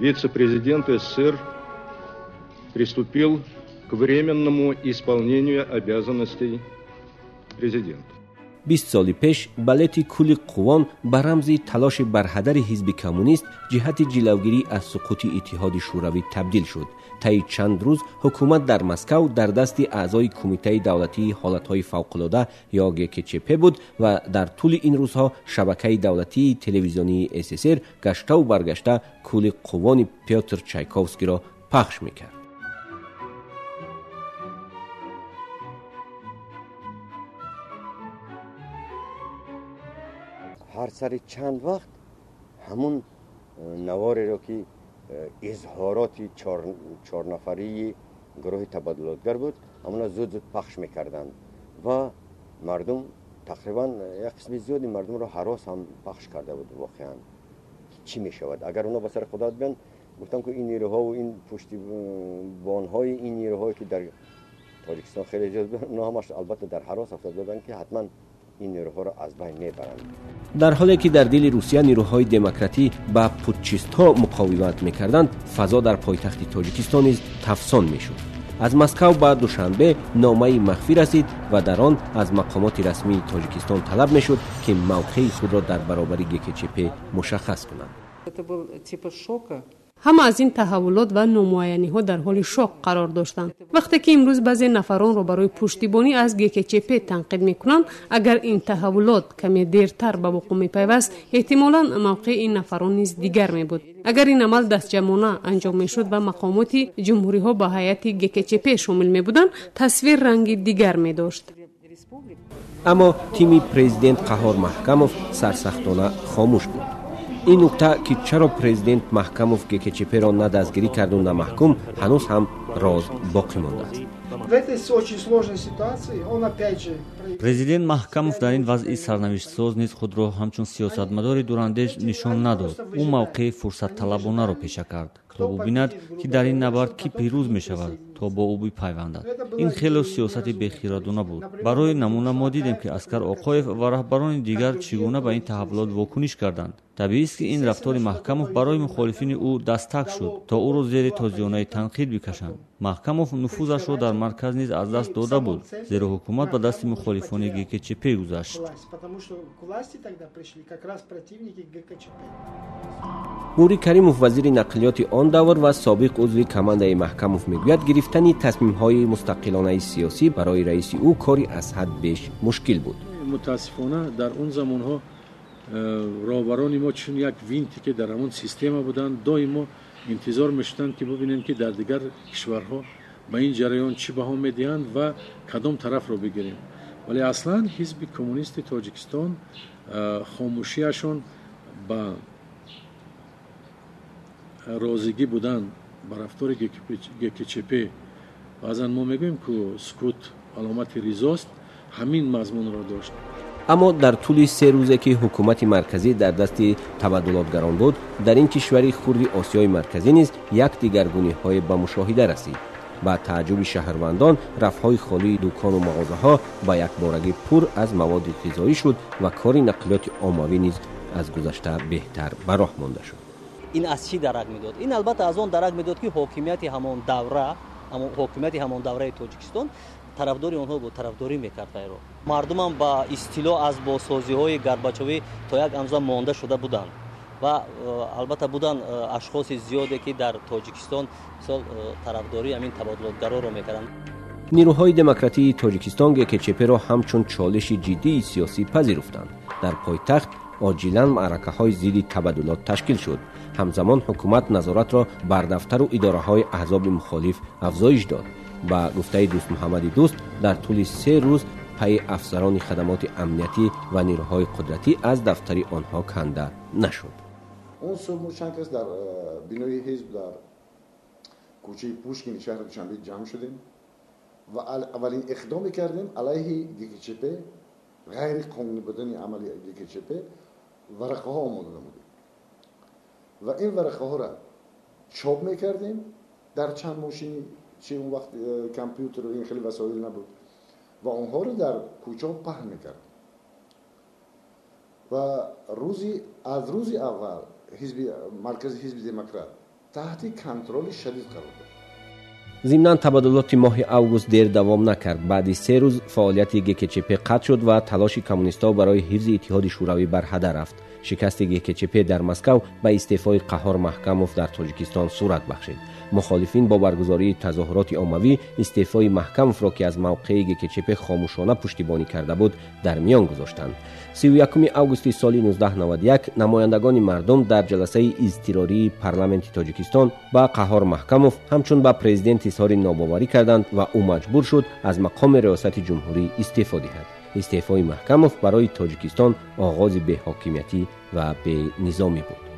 Вице-президент СССР приступил к временному исполнению обязанностей президента. 20 соли пеш балети Кӯли Қувон ба рамзи талоши барҳадари ҳизби коммунист ҷиҳати ҷилавгирӣ аз суқути Иттиҳоди Шӯравӣ табдил шуд. Таи чанд рӯз ҳукумат дар Москав дар дасти аъзои Кумитаи давлатии ҳолатҳои фавқулода ё ГКЧП буд ва дар тӯли ин рӯзҳо шабакаи давлатии телевизионии СССР гаштаву баргашта Кӯли Қувони Пётр Чайковскиро пахш мекард. Ҳар сари чанд вақт ҳамун навореро, ки изҳороти чорнафарии гурӯҳи табаддулотгар буд, ҳамона зуд зуд пахш мекарданд ва мардум, тақрибан як қисми зиёди мардумро ҳарос ҳам пахш карда буд. Воқеан, чӣ мешавад, агар онҳо ба сари қудрат биёнд? Гуфтам, ки ин нерӯҳову ин пуштибонҳои ин нерӯҳое, ки дар Тоҷикистон хеле зиёд буданд, онҳо ҳамаш албатта дар ҳарос афтода буданд, ки ҳатман ин нерӯҳоро аз байн мебаранд. Дар ҳоле ки дар дили Русия нерӯҳои демократӣ ба путчистҳо муқовимат мекарданд, фазо дар пойтахти Тоҷикистон низ тафсон мешуд. Аз Москав ба Душанбе номаи махфӣ расид ва дар он аз мақомоти расмии Тоҷикистон талаб мешуд, ки мавқеи худро дар баробари ГКЧП мушаххас кунанд. Ҳама аз ин таҳаввулот ва номуайяниҳо дар ҳоли шок қарор доштанд. Вақте ки имрӯз баъзе нафаронро барои пуштибонӣ аз ГКЧП танқид мекунанд, агар ин таҳаввулот каме дертар ба вуқӯъ мепайваст, эҳтимолан мавқеи ин нафарон низ дигар мебуд. Агар ин амал дастҷамъона анҷом мешуд ва мақомоти ҷумҳуриҳо ба ҳайати ГКЧП шомил мебуданд, тасвир ранги дигар медошт. Аммо тими президент Қаҳор Маҳкамов сарсахтона хомӯш буд. Ин нукта, ки чаро президент Маҳкамов ГКЧП-ро на дастгирӣ карду, на маҳкум, ҳанӯз ҳам роз боқӣ мондааст. Президент Маҳкамов дар ин вазъи сарнавиштсоз низ худро ҳамчун сиёсатмадори дурандеш нишон надод. Ӯ мавқеи фурсатталабонаро пеша кард, то бубинад, ки дар ин набард кӣ пирӯз мешавад, то бо ӯ бипайвандад. Ин хело сиёсати бехирадона буд. Барои намуна, мо дидем, ки Аскар Оқоев ва раҳбарони дигар чӣ гуна ба ин таҳаввулот вокуниш карданд. Табиист, ки ин рафтори Маҳкамов барои мухолифини ӯ дастак шуд, то ӯро зери тозиёнаи танқид бикашанд. Маҳкамов нуфузашро дар марказ низ аз даст дода буд, зеро ҳукумат ба дасти мухолифони ГКЧП гузашт. Нури Каримов, вазири нақлиёти он давр ва собиқ узви командаи Маҳкамов, мегӯяд, гирифтани тасмимҳои мустақилонаи сиёсӣ барои раиси ӯ кори аз ҳад беш мушкил буд. Мутаассифона, дар он замонҳо роҳбарони мо чун як винте, ки дар ҳамон система буданд, доимо интизор мешуданд, ки бубинем, ки дар дигар кишварҳо ба ин ҷараён чӣ баҳо медиҳанд ва кадом тарафро бигирем. Вале аслан Ҳизби Коммунисти Тоҷикистон хомӯшиашон ба розигӣ будан ба рафтори ГКЧП, баъзан мо мегӯем, ку сукут аломати ризост, ҳамин мазмунро дошт. Аммо дар тӯли 3 рӯзе, ки ҳукумати марказӣ дар дасти табаддулотгарон буд, дар ин кишвари хурди Осиёи Марказӣ низ як дигаргуниҳое ба мушоҳида расид. Ба тааҷҷуби шаҳрвандон, рафҳои холии дукону мағозаҳо ба якборагӣ пур аз маводи ғизоӣ шуд ва кори нақлиёти оммавӣ низ аз гузашта беҳтар ба роҳ монда шуд. Ин аз чӣ дарак медод? Ин албатта аз он дарак медод, ки ҳокимияти ҳамон давра, ҳокимияти ҳамон давраи Тоҷикистон тарафдори онҳо буд, тарафдорӣ мекард вайро. Мардумам ба истилоҳ аз бозсозиҳои Горбачовӣ то як андоза монда шуда буданд ва албатта буданд ашхоси зиёде, ки дар Тоҷикистон, мисол, тарафдории ҳамин табодулотгароро мекарданд. Нирӯҳои демократии Тоҷикистон ГКЧП-ро ҳамчун чолиши ҷиддии сиёсӣ пазируфтанд. Дар пойтахт оҷилан маъракаҳои зидди табаддулот ташкил шуд. Ҳамзамон ҳукумат назоратро бар дафтару идораҳои аҳзоби мухолиф афзоиш дод. Ба гуфтаи Дӯстмуҳаммади Дӯст, дар тӯли 3 рӯз пайи афсарони хадамоти амниятӣ ва нирӯҳои қудратӣ аз дафтари онҳо канда нашуд. Он субҳ мо чанд кас дар бинои ҳизб дар кӯчаи Пушкини шаҳри Душанбе ҷамъ шудем ва аввалин иқдоме кардем алайҳи ГКЧП. Ғайриқонунӣ будани амали ГКЧП варақаҳо омода намудем ва ин варақаҳоро чоп мекардем дар чанд мошини, чи он вақт компютеру ин хеле васоил набуд, ва онҳоро дар кӯчаҳо паҳн мекардем. Ва рӯзи аз рӯзи аввал ҳизби маркази ҳизби демократ таҳти контроли шадид қарор дошт. Зимнан, табаддулоти моҳи август дер давом накард. Баъди 3 рӯз фаъолияти ГКЧП қатъ шуд ва талоши коммунистҳо барои ҳифзи Иттиҳоди Шӯравӣ барҳадар рафт. Шикасти ГКЧП дар Москав ба истеъфои Қаҳҳор Маҳкамов дар Тоҷикистон сурат бахшид. Мухолифин бо баргузории тазоҳуроти оммавӣ истеъфои Маҳкамовро, ки аз мавқеи ГКЧП хомӯшона пуштибонӣ карда буд, дар миён гузоштанд. 31 августи соли 1991 намояндагони мардум дар ҷаласаи изтирории парламенти Тоҷикистон ба Қаҳҳор Маҳкамов ҳамчун ба президент изҳори нобоварӣ карданд ва ӯ маҷбур шуд аз мақоми риёсати ҷумҳурӣ истеъфо диҳад. Истеъфои Маҳкамов барои Тоҷикистон оғози беҳокимиятӣ ва бенизомӣ буд.